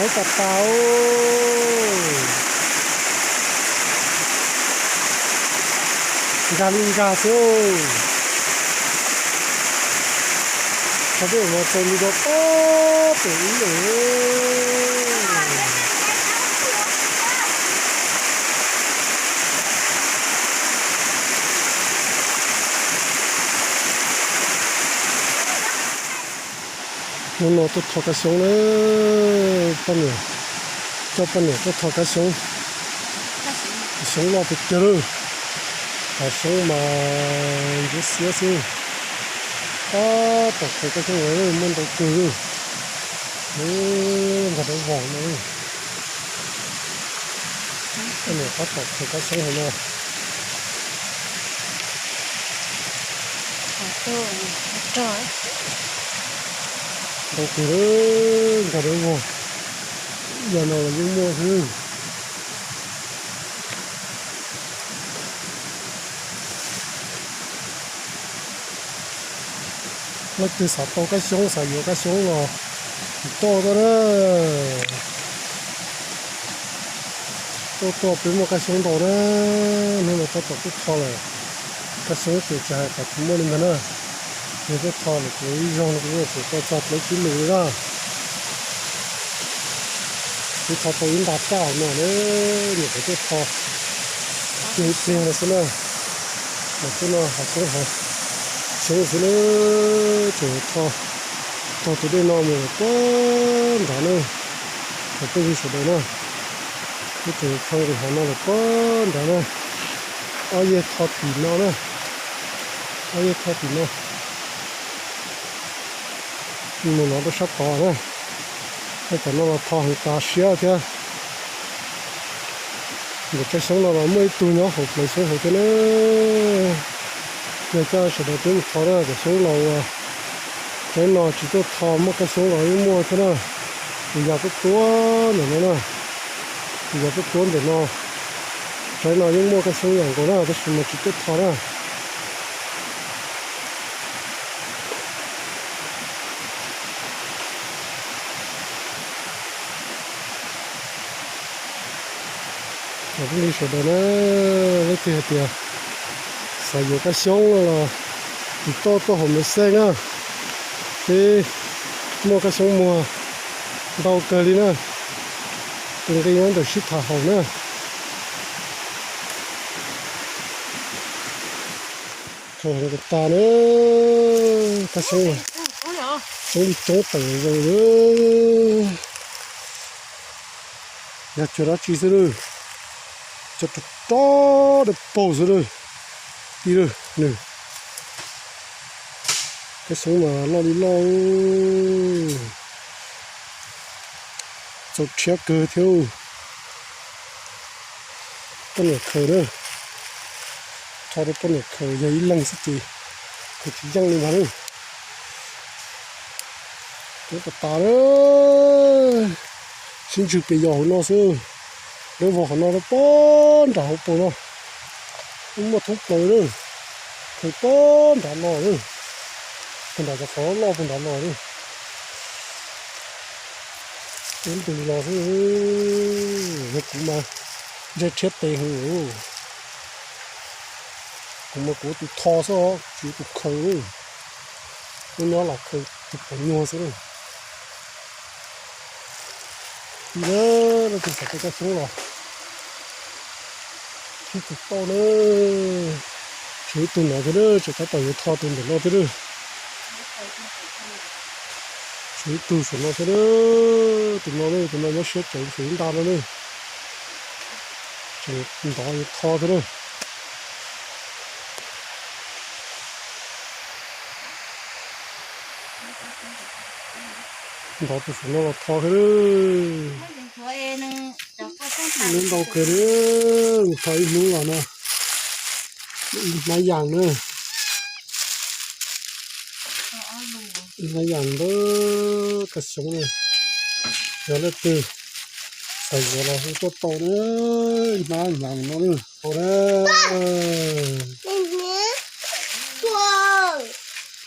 Tas tas, nkag li nkag xwb. Qhov tej no txaus li rau pab pem ib lawm. Hnub no tuaj tho kab xyoob na, poj niam, coj poj niam tuaj tho kab xyoob. Xyoob loj tiag tiag lawm, hav xyoob mas ntsuab xiab xwb. Tab tom khaws kab xyoob los muaj ntau kawg li. Nkag dawb vog no, poj niam tab tom khaws kab xyoob hauv no. Ntau kawg, nkag dawb vog, yam no los yeej muaj xwb. Leej twg xav tau kab xyoob, xav yuav kab xyoob los tiv toj tuaj na. Tuaj tuaj peb muaj kab xyoob ntau na. Hnub no tab tom tuaj tho lawm, kab xyoob ces tsis hais kom tsis muaj li ntag na. Yog tuaj tho lawm ces ib zaug no kuv yuav tsum tau txog plaub tsib lus li na. Kuv tho tau ib nta raj no na, nyuam qhuav tuaj tho kiag ib pliag no xwb na. Mas tuaj no hav xyoob hav xyoob xwb na, tseem tho tog tus dej no mus lawm puag nrad na. Thaum pheej yig sawv daws na, peb tseem tho nqis hav no lawm puag nrad na. Ob yeg tho tim no na, ob yeg tho tim no. Mus no rau sab tod na, cov no los tho heev tas siab thiab. Ntawm tsob xyoob no los muaj ib tug nyob hauv plawv xyoob hauv thiab na. Yog coj sawv daws peb mus tho na, cov xyoob laus uas tsaib no tsis tuaj tho muaj kab xyoob los yeej muaj thiab na. Tus yas tuaj tuaj ntawm no na, tus yas tuaj tuaj ntawm no, tsaib no yeej muaj kab xyoob yam nkaus na, tab sis mas tsis tuaj tho na. Phooj ywg sawv daws na, leej twg hais tias xav yuav kab xyoob los tiv toj tuaj hauv me xeej na, peb muaj kab xyoob muag ntau kawg li na. Tus nqi nyob ntawm sib tham haum na. Khaws heev tas na, kab xyoob, xyoob li coob tawm zoo li. Yog cog dab tsi xwb lawm, cog rog rog dawb paug xwb lawm. Tib lawm nws, kab xyoob mas loj li loj, txaus rhiab kawg thiab. Poj niam khaws na, tho rau poj niam khaws, yog ib leeg xwb ces khaws tsis yeej li ntag na. Coob tas tas na, sib ntswg pes yos hauv no xwb. Dawb vog qhov no rau puag nram hauv paus no, muaj thoob plaws na. Khaws puag nrad los na, puag nram cov qhov loj puag nrad los na. Ub ntws los xwb, yog kuv mas ntsej rhiab tes heev. Kuv mas kuv tus tho xwb os, tsis tus khaws li. Nyob nyob los khaws tus pos nyuag xwb. Tij na, leej twg xav tau kab xyoob los sib tus tau na. Tshuav ib tug no thiab, tseem tab tom yuav tho tus ntawm no thiab. Tshuav ib tug saum no thiab, tus no, tus no nyob siab tseev tshuav ib nta no na. Tseem ntov yuav tho thiab na. Ntov tus saum no los tho thiab. Neb ntau kawg li, mus tho ib hnub los no. Ib hnab yas na. Ib hnab yas ntawm kab xyoob na. Yog leej twg xav yuav los hu tuaj tau na. Ib hnab yas no na, tau na.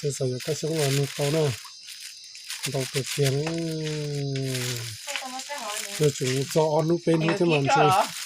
Leej twg xav yuav kab xyoob los nug tau na. Ntau kawg kiag na. Tseem txog ob hnub peb hnub thiab mas ntshe